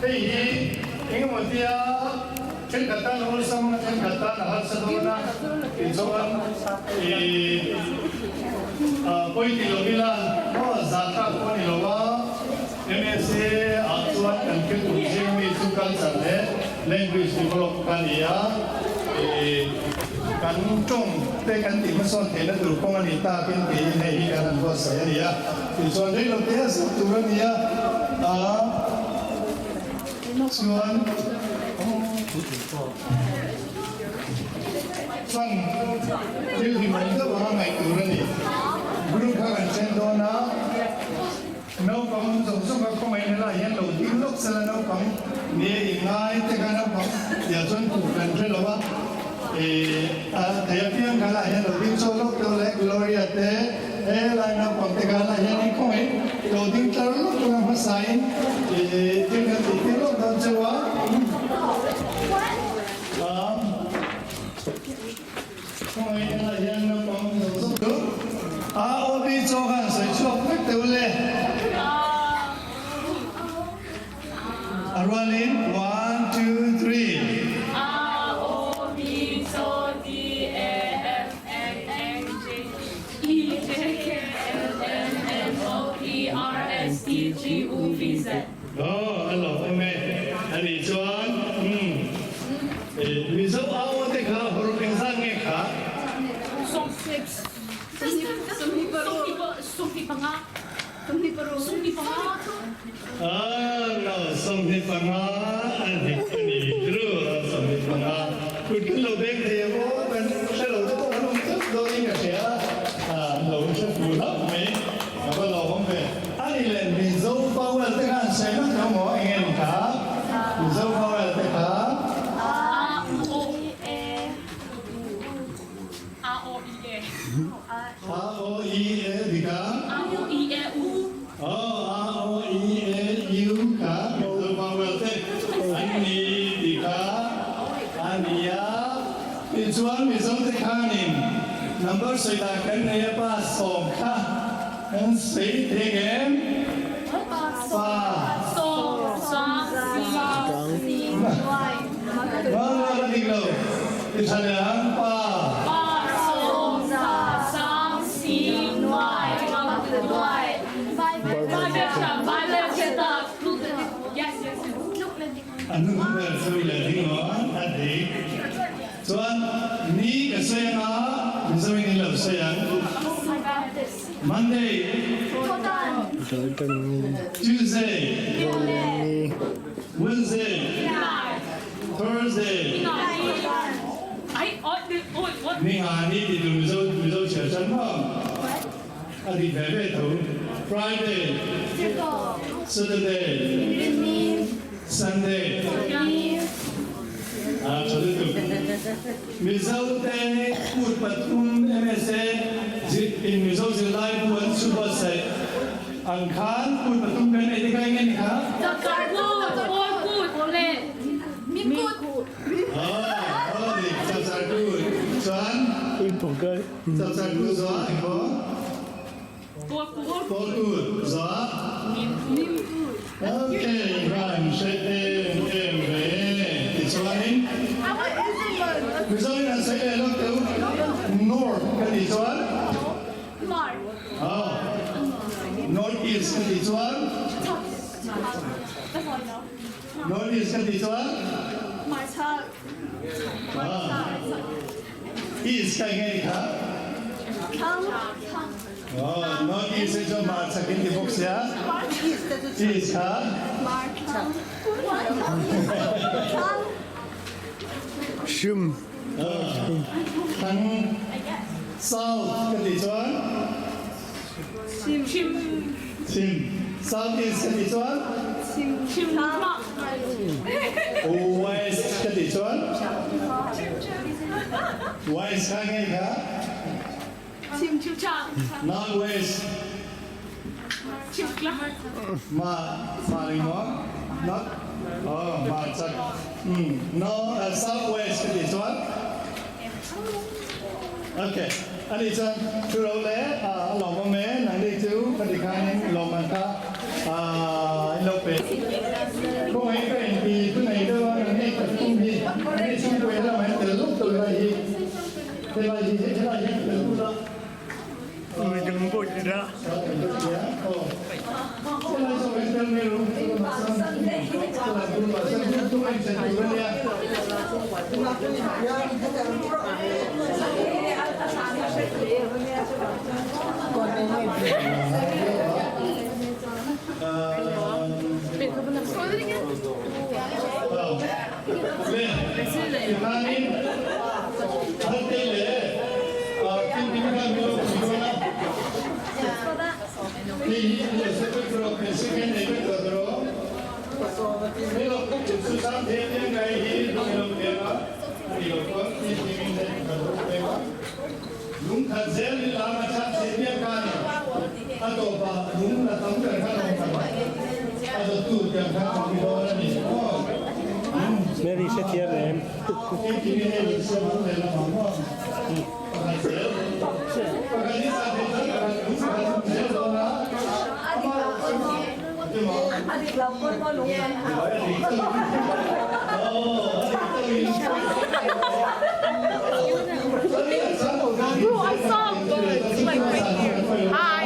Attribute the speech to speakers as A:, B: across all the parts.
A: Hei hi engemaw tia thenkhat tan a awlsam a, thenkhat tan a harsa dawn a, tichuan ih pawi ti lo ila maw zahthlak pawh a ni lo a, MSA ah chuan kan thil tum zing mi chu culture leh language develop kha a ni a, ih kan tawng te kan tih hmasawn theihna tur kawng a ni takin tiin hei hi kan han buatsaih a ni a. Tichuan rei lo te a zuk tur a ni a, chuan chuan thil hlimawm deuh anga ngaih tur a ni. Group kha kan then dawn a, naupang awm zawng zawng kha khawngaihna lah hian lo ding lawk sela naupang ni a inngai te kha naupang tia chuan kum kan hre lo a, a thei apiang kha lah hian lo ding chaw lawk deuh leh Gloria te, He lai naupang te kala hian in khawngaih lo ding tlar lawk lawk a hmasa in thil kan tih tir lawk dawn cheu a. Khawngaih helai hian naupang zawng zawng chu a aw bi chaw khan sawi chhuak vek teuh le. A rualin one two three.
B: A O B C D E F N N J E J K L M N O P R S T G U V Z.
A: Aw a lo awm e a nih chuan umm Mizo au te kha hawrawp engzat nge kha? No, 25 a dik a ni tru a, 25 kut kan lo beng thei ang aw, kan hre lo te pawh kan awm tlat dawnin ka hria a, an lo hre fu hlauh mai, a va lawmawm ve. A ni leh Mizo vowel te khan sawi vak lo maw eng nge ni kha? Mizo vowel te kha?
B: A, U, O, E, U. A O I E.
A: A O I E dik a.
B: A O I E U.
A: Aw A O I E U kha Mizo vowel te an ni dik a a nia. Tichuan Mizo te khanin number sawi dan kan nei a pa sawm kha kan sawi thei ngem? Pa.
B: Sawm sa si.
A: Vang vang a dik lo. Ti tha leh ang pa.
B: Pa sawm za sang si nuai nuai
A: A nu ber chu leh ding lo a a dik. Chuan ni ka sawi anga Mizo in i lo sawi ang. Monday, Tuesday, Wednesday, Thursday, Ninga ni ti tur Mizo Mizo chhiar chan maw? A dik ve ve tho. Friday, Saturday, Sunday. A tha lutuk. Mizo te kut pathum MSA in Mizo zirlai bu an chhu buatsaih ang khan kut pathum kan nei te kha eng nge ni kha? Chapchar kut chuan Chapchar kut zawh eng maw? Pawl kut zawh Ok van hre em em ve tichuanin Mizoin an sawi leh lawk teu North ka tih chuan North East ka tih chuan North East ka tih chuan East ka eng nge ni kha? North East hi chu hmarchhak in ti bawk sia. East kha?
C: Shim.
A: Thlang South ka tih chuan?
B: Chim.
A: Chim. South East ka tih chuan?
B: Chim.
A: West ka tih chuan? West kha ngei kha?
B: Chim. Chim chang.
A: North West.
B: Chim kla.
A: Ma ma ring maw? North. Oh, ma chak. No, South West ka tih chuan? Ok, ani chuan thu ro leh a lawmawm e, nangni chu khati khanin lawmman kha in lo pe. ve. Khawngaih ka inti tunei deuh a kan hei ka tum hi hei chhungkaw he lamah hian tel lawk tawh lai hi helai hi helai hian tel ula. Lungkhat zel in lam a chhan chhe piak khan a tawpah lung la tam ber khan awm khat a dawttu tiang khan kan ti dawn a ni maw?
D: Mary hrethiam em?
A: Engkim hi hei siam ang leh lamah maw? Pakhat zel pakhat hi zah theih chuan pakhat lung pakhat lung zel dawn a ti maw? A dik
B: Bro, I saw a bug like right here. Hi.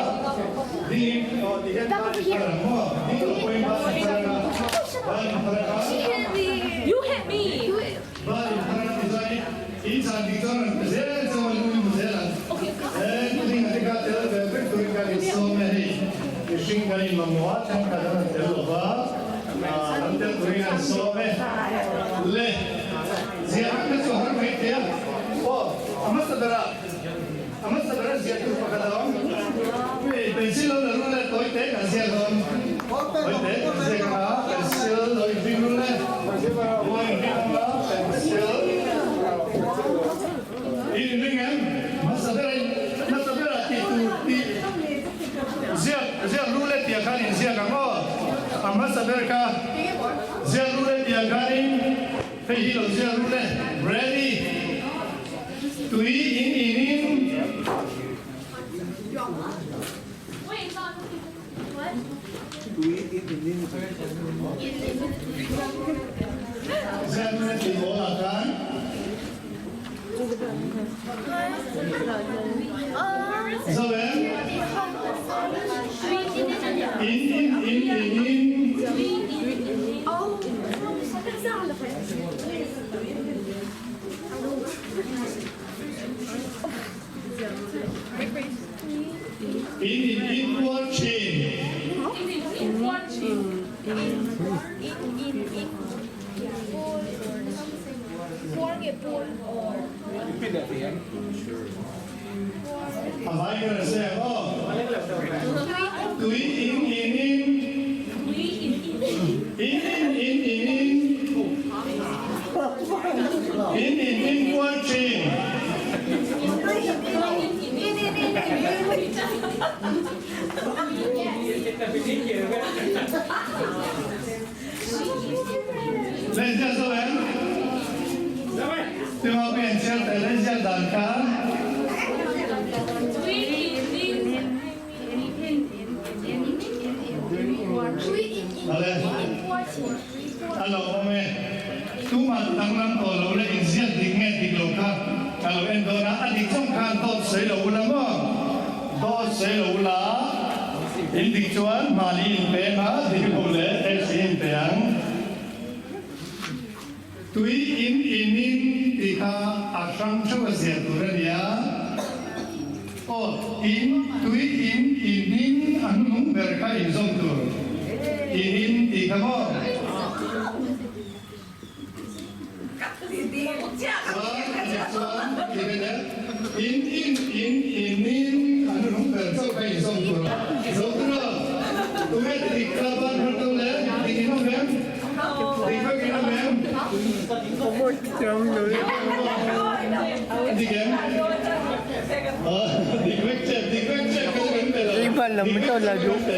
B: Back over here. She hit me. You hit me. Okay.
A: Ziak lu leh tiang khan inziak ang aw. A hmasa ber kha ziak lu leh tiang khanin hei hi lo ziak lu leh ready tui in in in. Ziak lu leh tih bawl ah khan. Zo em? In in in in in. In in in puar thin. A vai ber se ang aw. Tui in in in. In in in in in. In in in kual thin. Lenziak zo em? Tima pen chiar te lenziak dan kha. Ale. A lo awm e. Tumah danglam tawh lo leh inziak dik nge dik lo kha ka lo en dawn a, a dik chawng khan dawt sawi lo ula maw? Dawt sawi lo ula, in dik chuan mahni inpeng a, dik lo leh taxi inpe ang. Tui in in in tih kha a hrang theuh a ziah tur a nia. Aw, in, tui in in in a hnunung ber kha inzawm tur. In in tih kha maw? Chuan, ti ve nen, in in in in in a hnunung ber chauh kha inzawm tur a. Zo tur a, tunge ti dik kha ban har to le, dik in awm em? Dik vek in awm em? Dik em? Dik vek che, dik vek che ka chu kan pe lo. Dik vek che kan pe.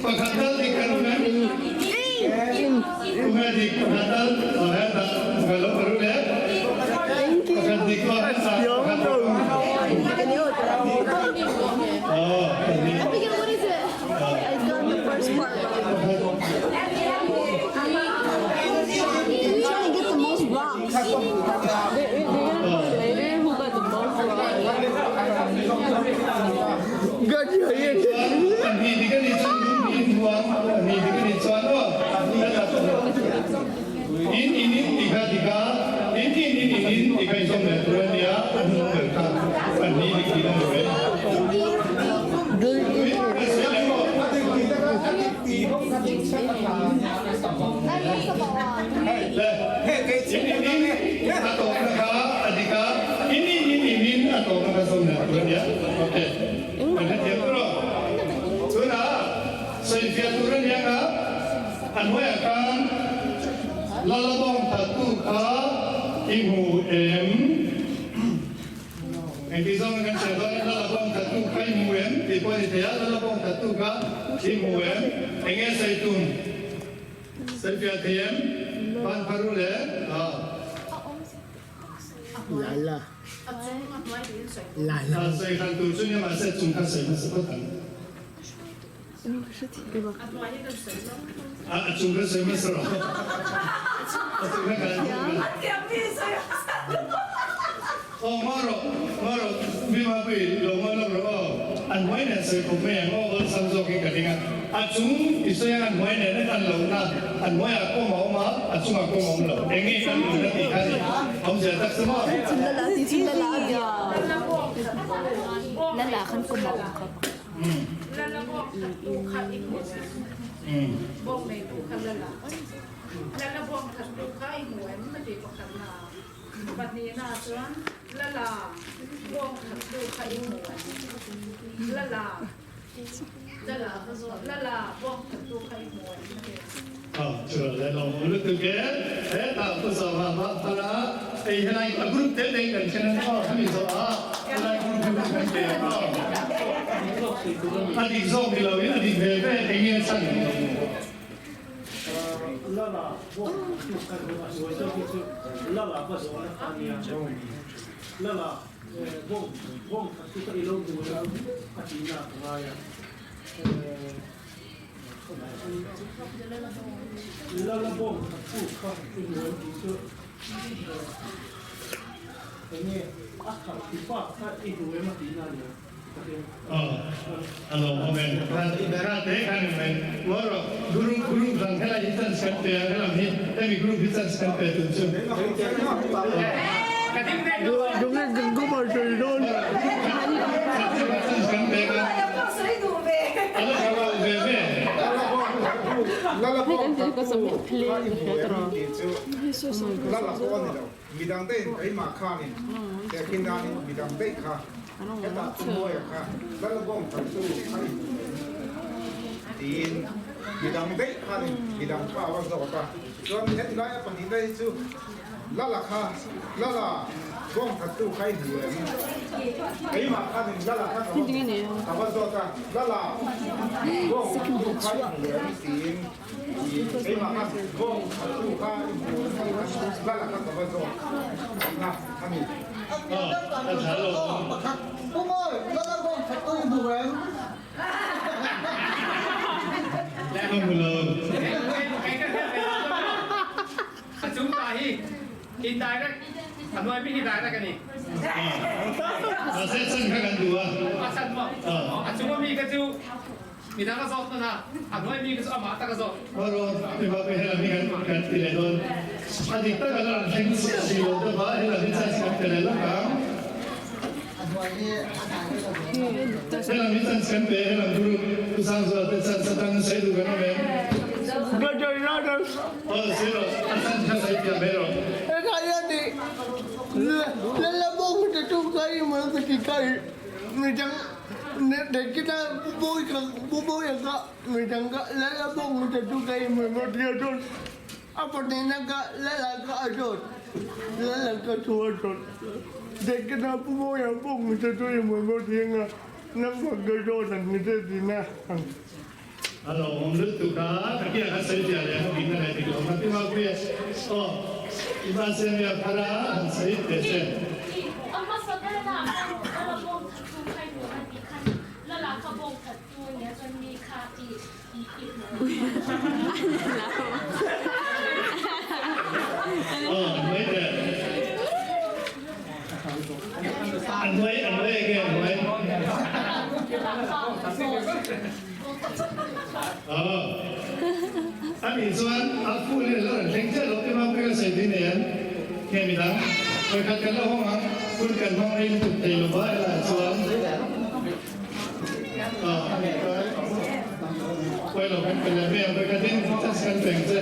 A: Pakhat tal dik kan awm em? Tunge dik pakhat tal? Aw he tak, ka lo paru le. Pakhat dik aw. Pahnih dik a nih chuan lung in huang, pahnih dik a nih chuan aw in in in ti kha dik a, in in in in in ti kha inzawm leh tur a nia, a hnung ber kha pahnih dik tih a ni mai. In in in a tawpna kha a dik a, in in in in in a tawpna kha zawm leh tur a nia. Ok. Kan hrethiam tur aw. Tunah sawifiah tur a nia nga a hnuaiah khan Lalabawng thattu kha i hmu em? Engti zawng kan hriat dawn in Lalabawng thattu kha i hmu em tih pawh a ni thei a, Lalabawng thattu kha i hmu em? Enge sawi tum? Sawifiah thei em? Ban pharu le a.
C: Lala. Lala.
A: Sawi hran tur chu nia mahse chung kha sawi hmasa phawt ang. A chung kha sawi hmasa rawh. A chung kha kan Aw ngaw rawh, ngaw rawh, mi mapui lo ngaw lawk rawh aw. An hnuai nen sawi khawp mai ang aw, awlsam zawkin ka ding a. A chung i sawi ang an hnuai nen a kan lohna, a hnuaiah kawm a awm a, a chungah kawm a awm lo. Eng nge kan lohna tih kha ni awmzia tak chu maw?
E: Pahnihna chuan Lala bawng khat tu kha i hmu em? Lala, Lala ka zawt, Lala bawng khat tu kha i hmu em? Ka ti.
A: Aw, chuan le lo hmu lutuk e. Hetah pu Zawha mah phara ei helai a group te te kan then an aw hemi zawh a helai group hi kan pe ang aw. A dik zawk ni lo in a dik ve ve eng nge chhan ni lo hmu.
D: Lala bawk chu ka duh a sawi zawk hi chu Lala ka zawhna kha a nia. Lala bawng bawng khat chu ka ilo hmu em a tihna ka ngai a. Lala bawng khat chu ka i hmu em tih chu enge a khat tipa kha i hmu em a tihna a nia.
A: A lo awm em? Ra te khan em mai. Ngawi rawh, group group dang helai hi chance kan pe a, helam hi hemi group hi chance kan pe tun chu. Chance kan pe a. A lo awm ve ve.
F: Midang daih keimah khanin tehkhin danin midang daih kha hetah chu Mawia kha Lalbawng khat chu a inhmu em? Tiin midang daih khanin midang kha a va zawt a. Chuan heti laia pahnihna hi chu Lala kha Lala bawng khat tu kha i hmu em? Keimah khanin Lala kha ka va zawt a, Lala bawng khat tu kha i hmu em? Tiin Keimah kha bawng khat tu kha i hmu em tih kha Lala kha ka va zawt na a ni.
G: A chung ta hi indirect, a hnuai mi hi direct a ni.
A: Mahse chan kha kan duh a.
G: A chan maw? A chung a mi kha chu Midang a zawt hman a, a hnuai mi kha chu amah tak a zawt.
A: Aw mipa pawh helam hi kan kan ti leh dawn. A dik tak a la rawn thleng chiah si lo deuh a, helam hi chance kan pe leh lawk ang. Helam hi chance kan pe, helam group Pu Sangzuala te chance atang sawi duh kan awm em? Aw sawi rawh, a chance kha sawi thiam mai rawh. A lo awm lutuk a, ka kiang a sawi zia leh a bikna leh dik lo kha ti mau pui e. Aw, i van siam vel thar a, han sawi teh che.
B: A hmasa ber lah khan ka la bawng that tu kha i hmuh a tih khan la lah ka bawng that tu nia chuan mi kha i i i hmu.
A: Aw, an hnuai teh. An hnuai, an hnuai enge an hnuai? A nih chuan a full in a lo rawn thleng chiah lo te mah pek a sawi tui nei an nge midang vawikhat kan la hawng ang hun kan hmang rei lutuk thei lo va helaiah chuan pawi lo kan pe leh mai ang vawikhat in chance kan pe ang che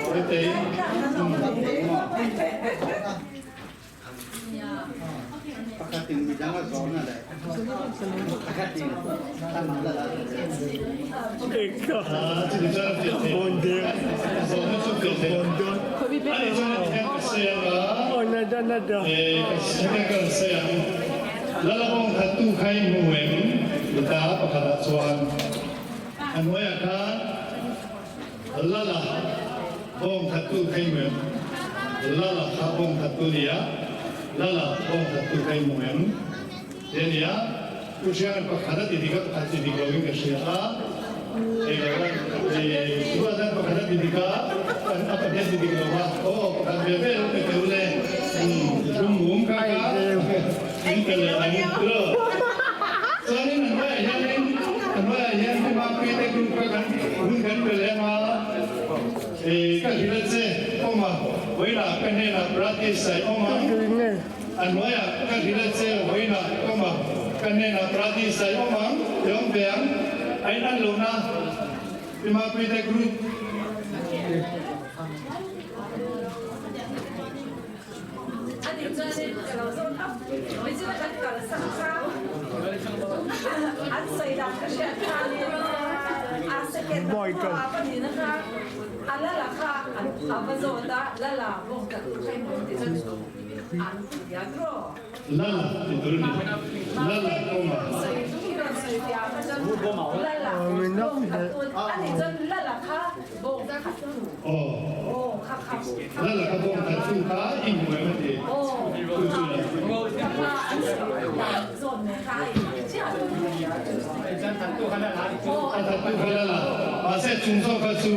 A: Vaitei.
F: Pakhatin midang a zawhna leh pakhatin amah la la
A: Lala bawng thattu thei mu em? Lala kha bawng thattu nia. Lala bawng thattu thei mu em? Ti a nia. Pu Hriangan pakhat a ti dik a, pakhat ti dik loin ka hria a. Ei lo a, i ruat hian pakhat a ti dik a, a pahnih a ti dik lo a. Aw, pakhat ve ve lo pe teh u le. Hlum mum kha kha in pe leh ang tiraw. Chuanin an hnuaiah hianin, an hnuaiah hian Pu Mapui te group kha kan hun kan pe leh anga, i ka hrilh a che, awm a, vawiinah ka hnenah practice a i awm ang, an hnuaiah ka hrilh a che, vawiinah awm a, ka hnenah practice a i awm ang, i awm ve ang, a in an lohna Pu Mapui te group.
E: Ani chuanin ka lo zawt a, Mizo kan kalsan kha an sawi dan ka hriat khanin a second a hma a pahnihna kha a lala kha a va zawt a, lala bawk tak kha i hmu tih chuan an ti a tiraw?
A: Lala ti tur a ni. Lala kawngah. Aw. Lala kha bawng khat tu kha i hmu em a ti. Chu chu ni. A that tu kha lala. Mahse chung zawk kha chu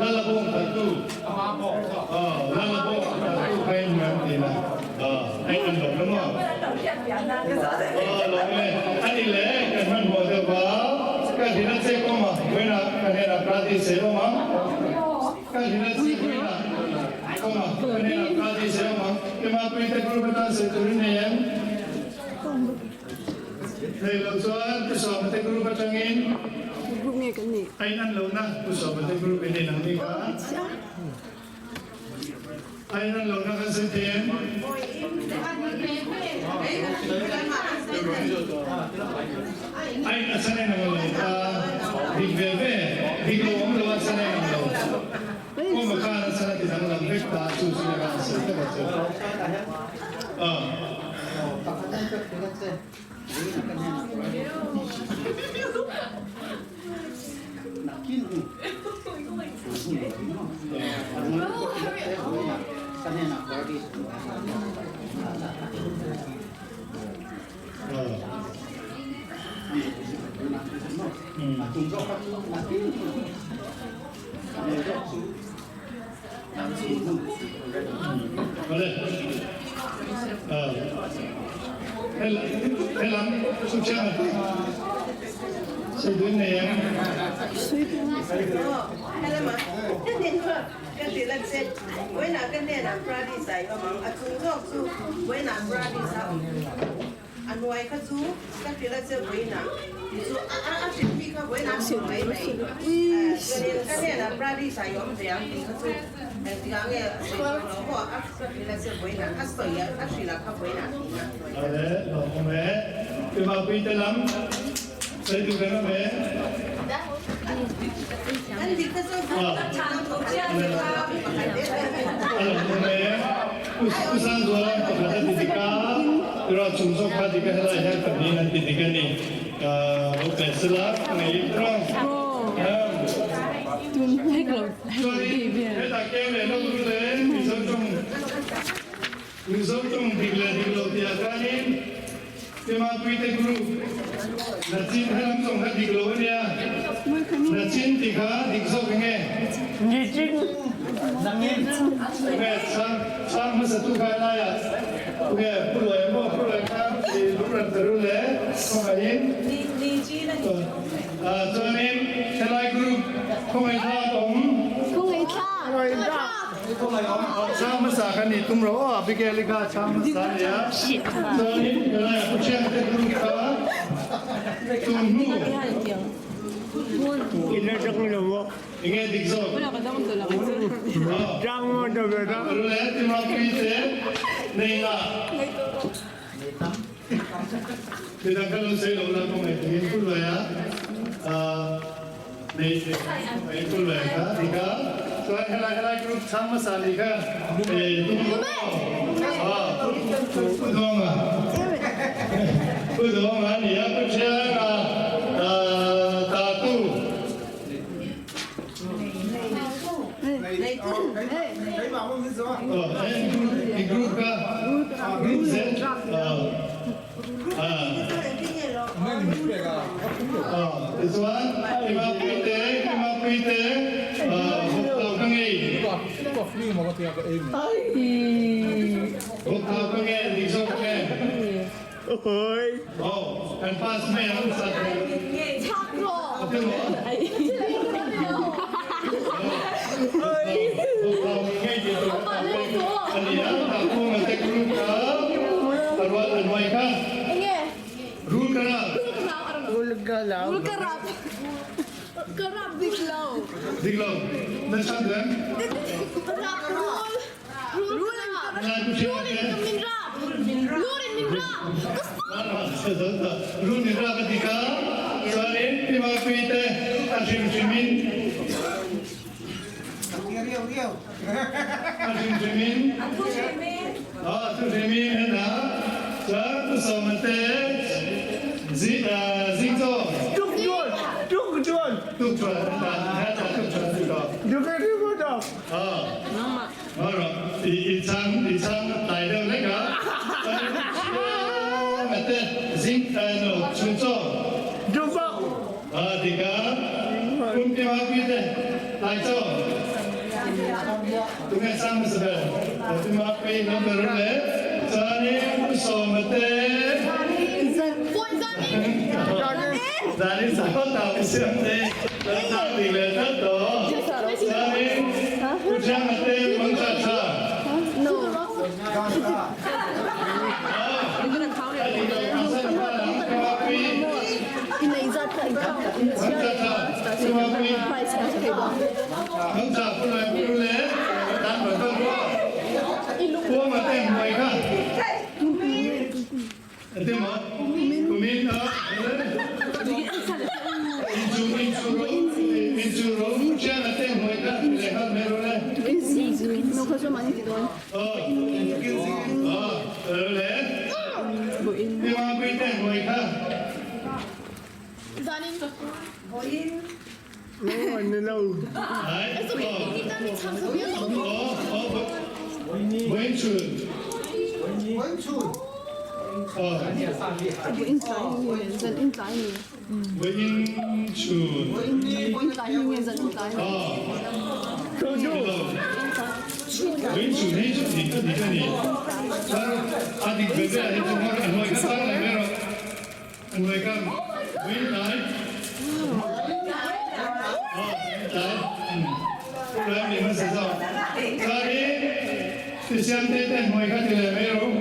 A: lala bawng khat tu. Aw lala bawng khat tu kha i hmu em ti na. Hei an lo la maw? Aw lo e, a ni le, kan hmanhmawh deuh va, ka hrilh a che awm a, vawiinah ka hnenah prati sei awm ang, ka hrilh a che vawiinah awm a, ka hnenah prati sei awm ang, Emapuii te group atan sei turin nei em? Nei lo chuan Pu Sawma te group atangin a in an lohna Pu Sawma te group in in ang ni kha. A in an lohna kan sawi thei em? A in a chhan en ang lo ta dik ve ve, dik lo awm lo a chhan en ang lo. Kawma khan a chhan a ti danglam vek ta chu chu a kan sawi tak a chu. Helam chu chiang sawi duin nei em?
H: A hnuai kha chu ka hrilh a che vawiinah tih chu a a hrilh mi kha vawiinah a hmu mai mai. Chuanin ka hnenah Pradis ah i awm ve ang tih kha chu engtikah nge a sawi tawh lo maw a ka hrilh a che vawiinah a sawi a a hrilh ah kha vawiinah tihna a hnuai kha.
A: Awle lawmawm e. Pi Mapui te lam sawi duh kan awm e.
H: Kan dik kha chu
A: A lawmawm e. Pu Sangzuala pakhat a ti dik a, tura chung zawk kha dik a helai hian pahnihin an ti dik a ni. Ka lo pe sela ka ngei rang. Chuanin hetah kem leh lo ru le Mizo tawng Mizo tawng dik leh dik lo tih ah khanin Pemapui te group Nachin helam tawng kha dik lo a nia. Nachin tih kha dik zawk enge?
D: Nichin.
A: Tunge chhang chhang hmasa tu kha helaiah tunge Pu Luai maw Pu Luai kha i lung. rawn pe ru le khawngaihin. Chuanin helai group khawngaihthlak awm. Chhang hmasa kha ni tum rawh aw, Abigail-i kha chhang hmasa a nia. Chuanin helai a Pu-Thiangte group kha tun hnu. Enge dik zawk? Rule Timothy te nei nga. Midang kha lo sawi lo la kawng ei in pul mai a. Nei ei pul mai kha dik a. Chuan helai helai group chhang hmasa ni kha ei tum lo aw. Pu Dawnga. Pu Dawnga a ni a, Pu Thianga Tatu. Tichuan Imapui te Imapui te vawkthau ka ngei vawkthau ka nge dik zawk nge Aw, kan pass mai ang sa chu.
I: Chak rawh.
A: A ti maw? A ni a, a kung a tek rul kha, a rual an uai kha. Rul ka rap.
I: Rul ka rap. Rul ka rap. Ka rap dik lo.
A: Dik lo. Na chhan reng.
I: Rap rul.
A: Rul min rap a ti kha chuanin Pi Mapui te a hrim hrimin a hrim hrimin a thu hrimin heta chuan Pu Sawma te zing chaw tukchuan tukchuan heta tukchuan ti tawh. I chang i chang tlai deuh hlek a, chuan te zing no chhun chaw dik a, kum pi ma pi te tlai chaw tunge chang hmasa ber pi ma pi lo ber le chuanin pu sawma te zanin chau tau siam te lo chang dik leh tlat tawh chuanin Pu Thianga te mang tha tha. Mang tha pu lai pu le tan ban ban ko. Pu ma te hmuai kha. Ati maw? Kumin a inchu inchu ro inchu ro chian a te hmuai kha le kha me ro le. Oh oh le. Ti ma pui te hmuai kha. Ai. Oh oh Boin chun. Oh. Boin chun. Oh. Boin chun hei chu dik dik a ni. Chuan a dik ve ve ah hi chu an hnuai kha tar leh mai rawh. An hnuai kha boin tlai. Oh, boin tlai. Pu Ram ni hmasa zawk. Chuanin Tisiamte te hnuai kha ti leh mai rawh.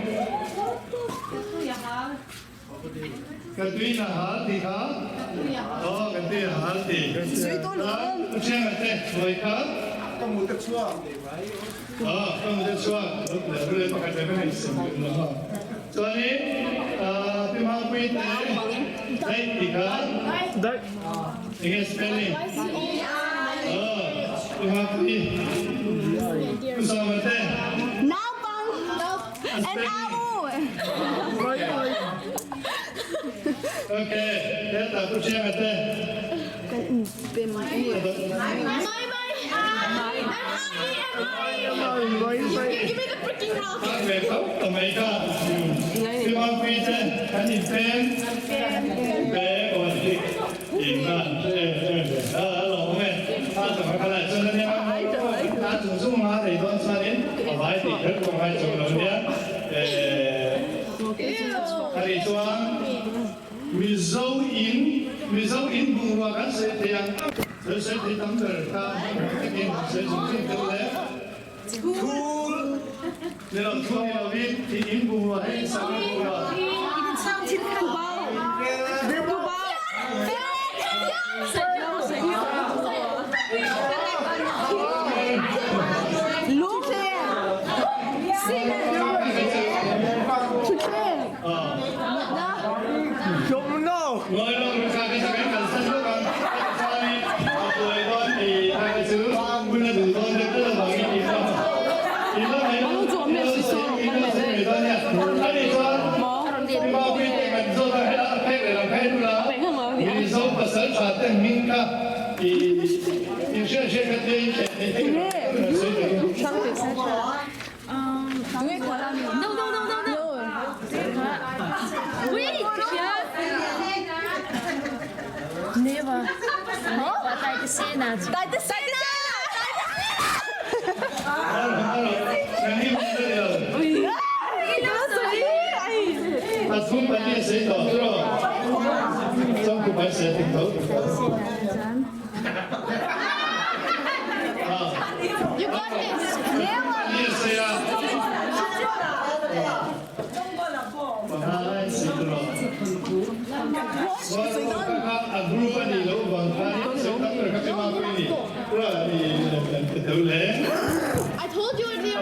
A: Ka tui na hal tih kha. Aw, ka tui a hal tih. Chuan Pu Thianga te hnuai kha.
F: Ka mu te chhuak.
A: Aw, ka mu te chhuak. Ru leh pakhat leh ka hei sem duh lo ha. Chuanin Pi Mangpui te daih tih kha.
D: Daih.
A: Enge spelling? Aw, Pi Mangpui. Pu Sawma te.
I: Naupang. N-A-U.
A: Okay, hetah Pu Thianga te. Kak ve khauh ta mai kha. Pi Mangpui te kan inpeng peng aw an ti in khan e e ve a a lawm e a chawhmeh kha lai chuan ania a chung chung anga rei dawn chuanin a vai tih kher pawh a ngai chuang lo nia e a ri chuan. bungrua kan sawi thei ang ang sawi sawi thei tam ber kha hmanhmawh takin han sawi zung zung tel le. Thul ni lo thul ni lovin i in bungrua hei in sakna bungrua. Ngawi lo ruksa ka chu kan kalsan lawk ang ka chuanin a buai dawn i a ka chu hun a duh dawn deuh deuh avangin i la i la mai lo i lo sawi i lo sawi mai dawn nia ani chuan Mapui te kan zawt a hela a phek leh lam phei hnula Mizo pasal tha te hming kha i in hriat hriat kha tia in hriat theih theih kan sawi thei.
B: No no no no no. Wait, Never. Never. Taitesena.
I: Taitesena.
B: You got this. I told you earlier.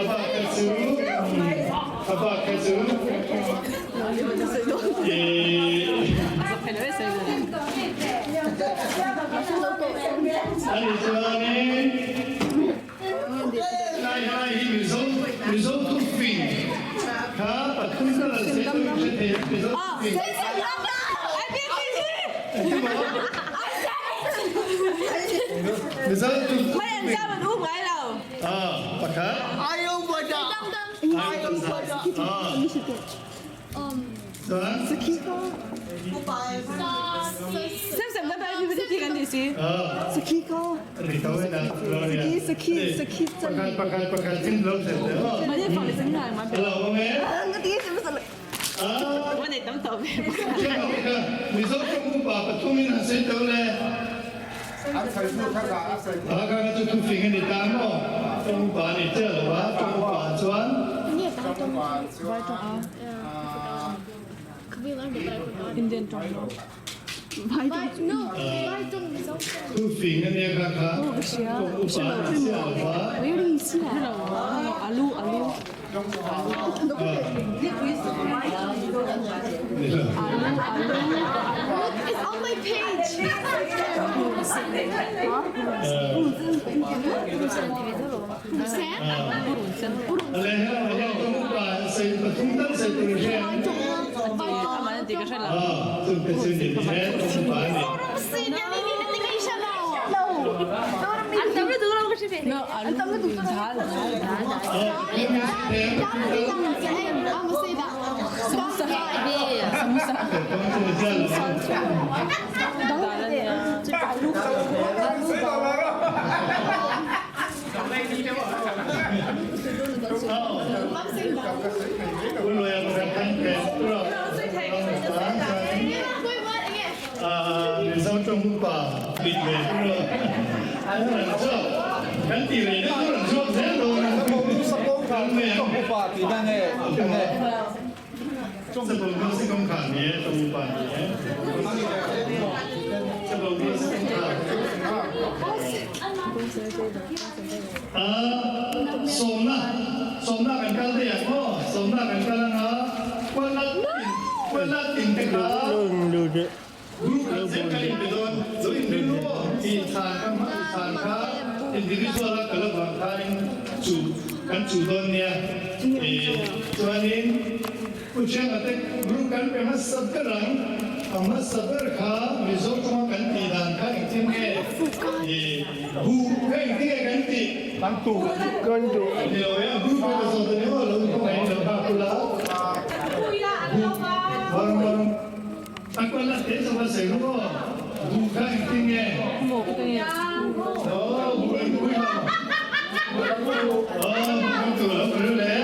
A: Ani chuanin lai lai hi Mizo Mizo thufing kha pathum ka la sei tu in hre thei ang Mizo thufing. Mizo thufing. Ah pakhat. Ah. Chuan. Pakhat pakhat pakhat in lo thlen te aw. Alo awm e. Mizo tawng upa pathum in han sawi teuh le. A kha kha chu thufing a ni ta maw? Tawng upa a ni chiah lo a, tawng upa chuan. Thufing a nia kha kha tawng upa a ni chiah lo a. Mizo tawng upa mit ve tur an rawn chhuak kan tih rei deuh chu rawn chhuak zel dawn a.
F: Tawng upa tih na nge nge.
A: Sabawng kha si kawng kha ni e tawng upa ni e. Sabawng kha si kawng kha. A sawmna sawmna kan kal daih ang aw sawmna kan kal anga kuala tin kuala tin te kha group khat zel kan inpe dawn lo inrin ru aw tih thlan kha hma thlan kha individual a kal avang khanin chu kan chuh dawn nia chuanin Pu Chianga te group kan pe hmasa ber ang, a hmasa ber kha Mizo tawnga kan tih dan kha engtin nge i bu kha engtin nge kan tih?
F: Kan tu.
C: Kan tu.
A: Ni lo e, a group kha ka zawt a ni maw, lo khawngaih in lo nghak ula. Bu, varung varung. A kual a te zawk a sawi ru aw, bu kha engtin nge? Aw, bu in pui lo. Aw, bu kan tu lo ru le.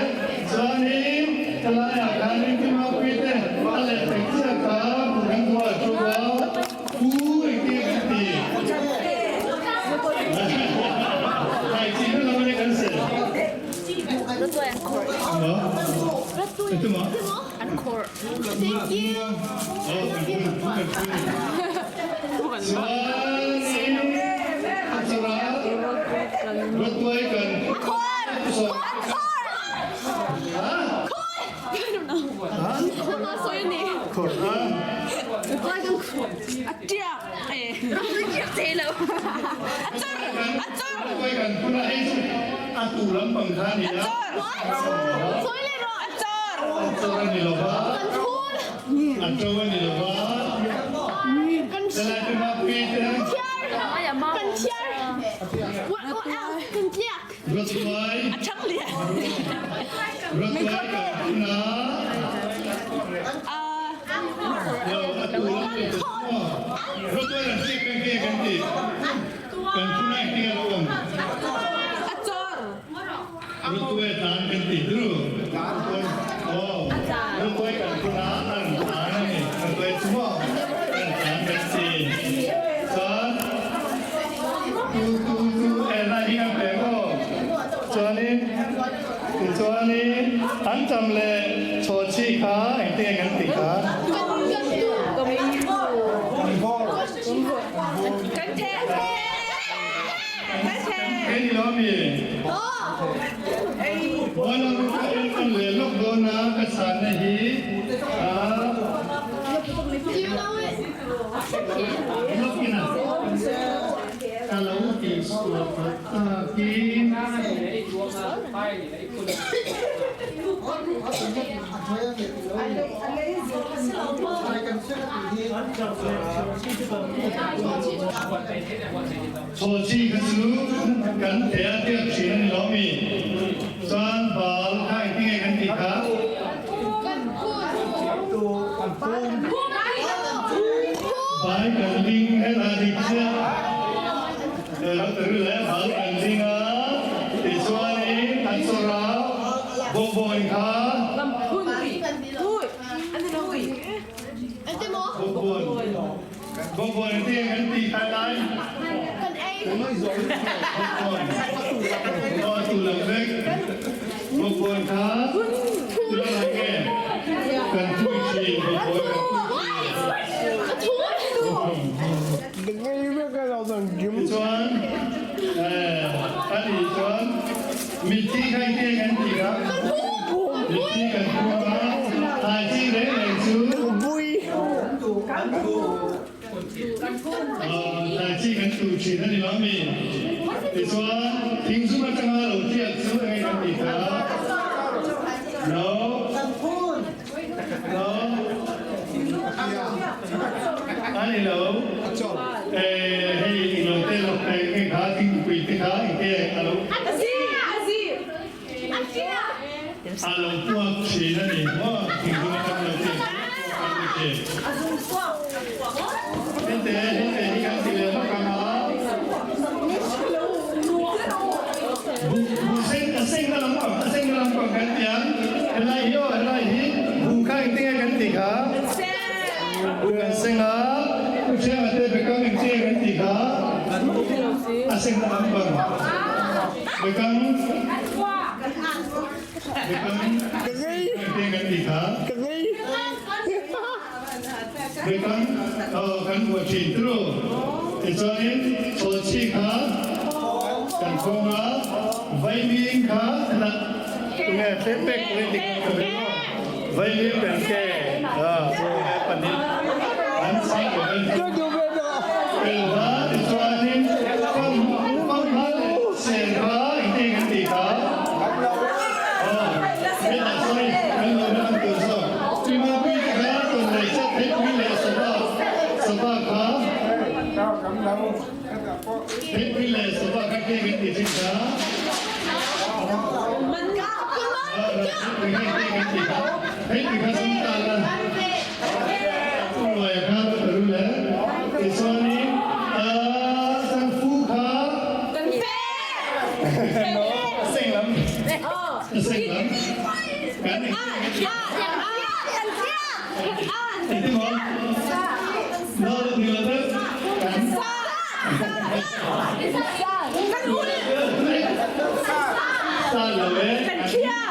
A: Chuanin helaiah khanin Timapui te a leh tek chiah kha bu kan tu a thu a, pu engtin nge kan ti?
B: An khawrh.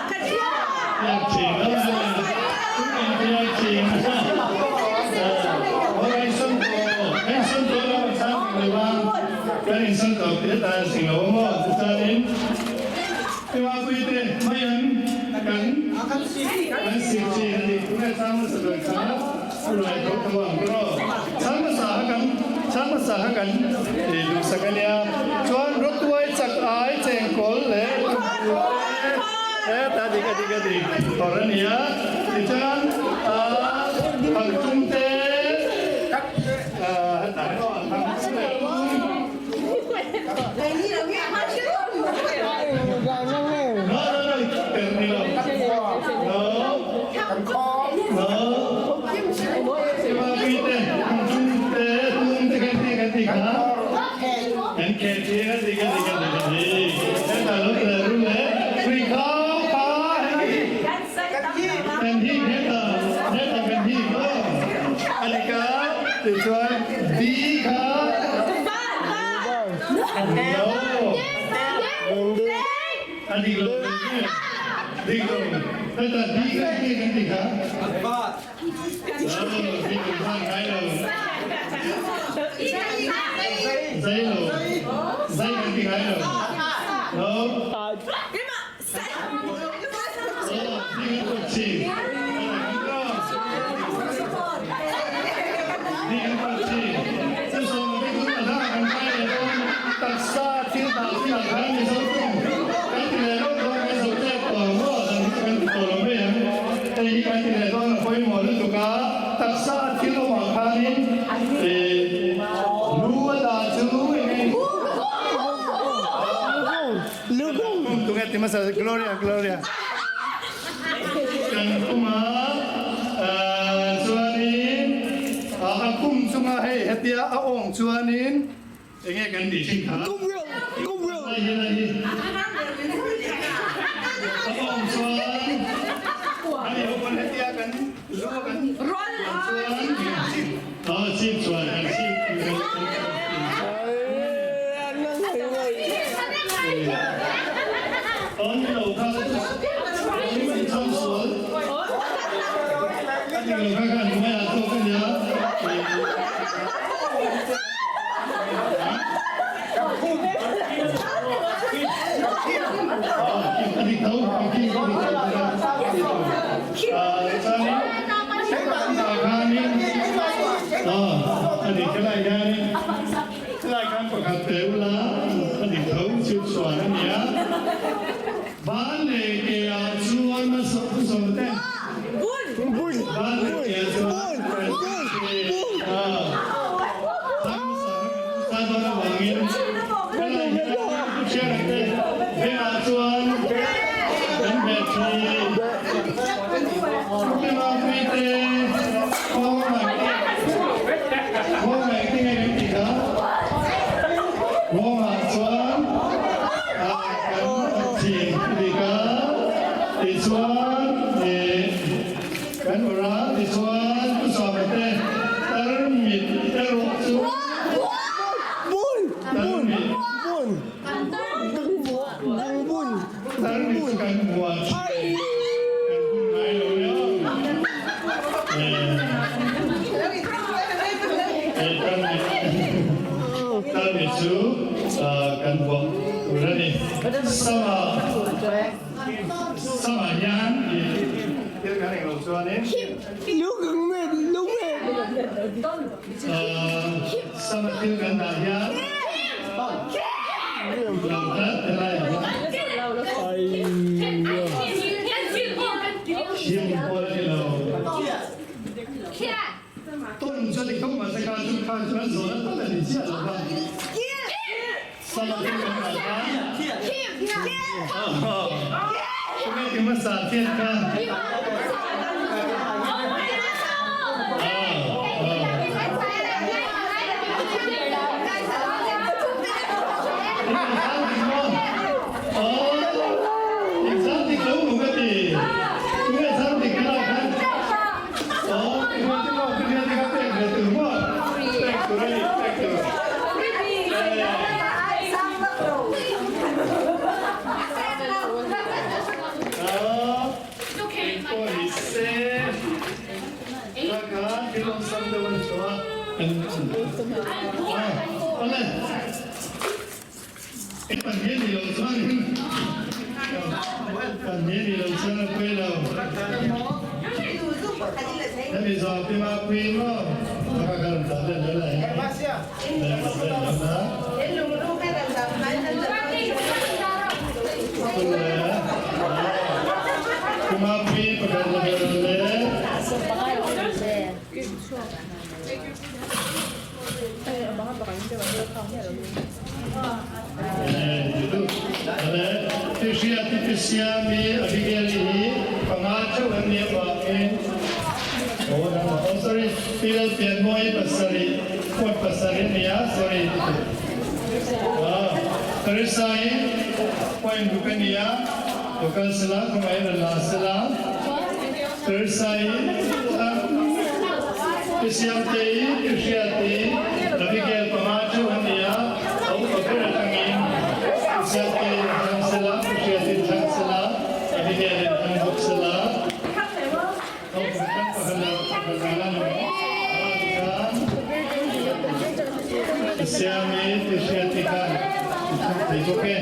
B: Thank you.
A: Tiak chin a kan tiak chin a kan san tawh kan san tawh lo a chang dik lo a kan in san tawh te ta sing lo maw tichuanin Tiwapui te mai an kan kan sik chin a ni tunge chang hmasa ber kha a ruai tho tho ang tawh chang hmasa kha kan chang hmasa kha kan duhsak a nia chuan rawtuai chak ai chengkawl leh Heta dik a dik a dik thawr a ni a, tichuan thangtum te heta thangtum leh No no no tel ni lo no no Siva pui te thangtum te tum te kan ti kan ti kha kan khe ti a dik a dik a dik a dik heta lo tel ru le Tui kha pa hei kan hik heta heta kan hik maw a dik a tichuan di kha no a dik lo dik lo heta di kan ti kan ti kha no di kan hman ngai lo zai lo zai kan ti ngai lo no. Taksa thil awmah khanin lu a dah chu Tunge ti hmasa Gloria Gloria kan kuma chuanin a kum chunga hei hetia a awng chuanin enge kan tih thin kha lai hi lai hi a awng chuan ani ho pawn hetia kan lu a kan chuan chip chuan kan chip Awn lo kha in chang sual a dik lo kha khan hmai ah tawk a nia. A dik tho a dik tho chuanin khanin a dik helai hianin Helai khan pakhat pe ula a dik tho chhip chhuan a nia. Ban leh ke ah chuan a sawm sawm te. Ban leh ke ah chuan a chang sang a kan avangin helai hian hriat te bengah chuan kan hmeh thin. Chutema puite Khawngaih te nge kan ti kha? Kawngah chuan kan thin a dik a, tichuan kan awrh a, tichuan Pu Sawma te tarmit erawh chu tarmit tarmit chu kan bual thin kan bun ngai lo nia. Tarmi chu kan buah tur a ni. Sama sama hian thil kan englo chuanin sama thil kan dah hian lo tlat helai ah hian him pawh a ni lo. Tawn chu a dik tho mahse kha chu kha chuan zawhna tal a ni chiah lo va. Sama thil kan dah khan Tunge ti hmasa thiat kha. Exam dik lo mu ka ti. Tunge exam dik ka lai khan. Aw, tunge ti maw tunge ti ka pek ve tur maw. Pek tur a ni, pek tur. Awle. I pahnih ni lo chuanin pahnih ni lo chuan a pawi lo. Hemi zawh pi ma pui maw? Ka ka rawn dah let leh lai. Pi ma pui pakhat la ber le. Hriati pi siami Abigail-i hi panga theuh an nih avangin oh sorry Pi Lalpianmawii pasarih point pasarih a ni a sorry Teresa-i point ruk a ni a lo kal sela khawngaih rawn la sela Teresa-i Pi Siamtei Pi Hriati Abigail panga theuh an ni a a upa ber atangin Pi Siamtei a thlang sela Pi Hriati a thlang sela Abigail in thlang bawk sela naupang tan pakhat leh pakhat la ni maw tikhan Pi Siami Pi Hriati khan i thlang thei bawk e.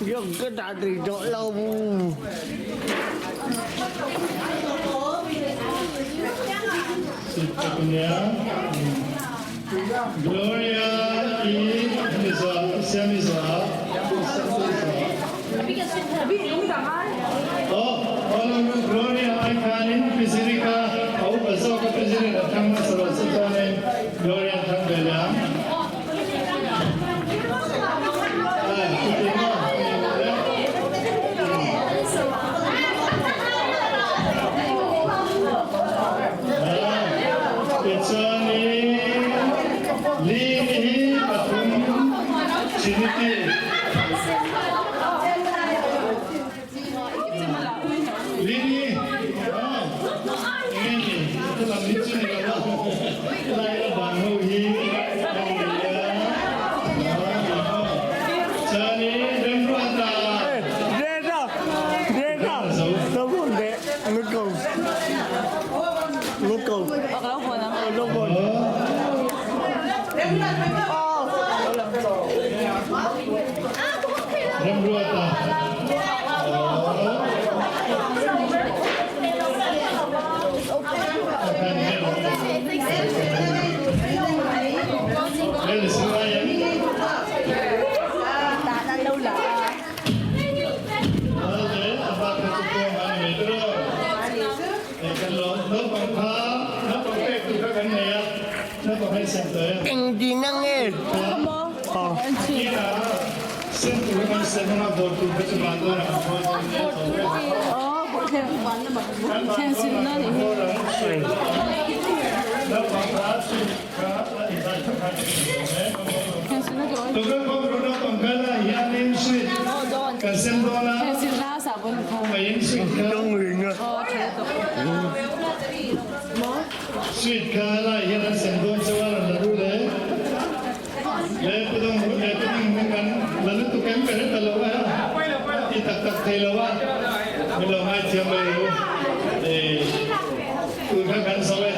C: Yung ka dati do lo.
A: Gloria i Siami Zoa Oh, Gloria ai khanin Pizirika au bazo ka Pizirika thang ma salo sa chuanin Gloria thang ve leh ang. Tichuanin Lini hi pathum Trinity Lini oh enge ni ka lam hi chu ni lo a lai a bang ho hi a ni a Chuanin Remruata Remruata
C: Eng din ang e.
A: Sweet kha lai hian an sem dawn chauh a rawn la ru le. Le pudong le puding hming kan la lutuk em ka hre ta lo a, ti tak tak thei lo a, min lo ngaithiam mai ru. Tun kha kan zo e.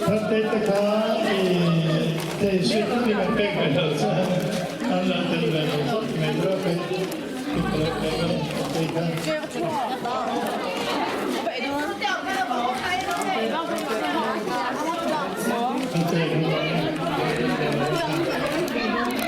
A: Tharte te kha i te sweet te kan pek ve lo chuan an lo tel ve lo mai rawh kai te kha.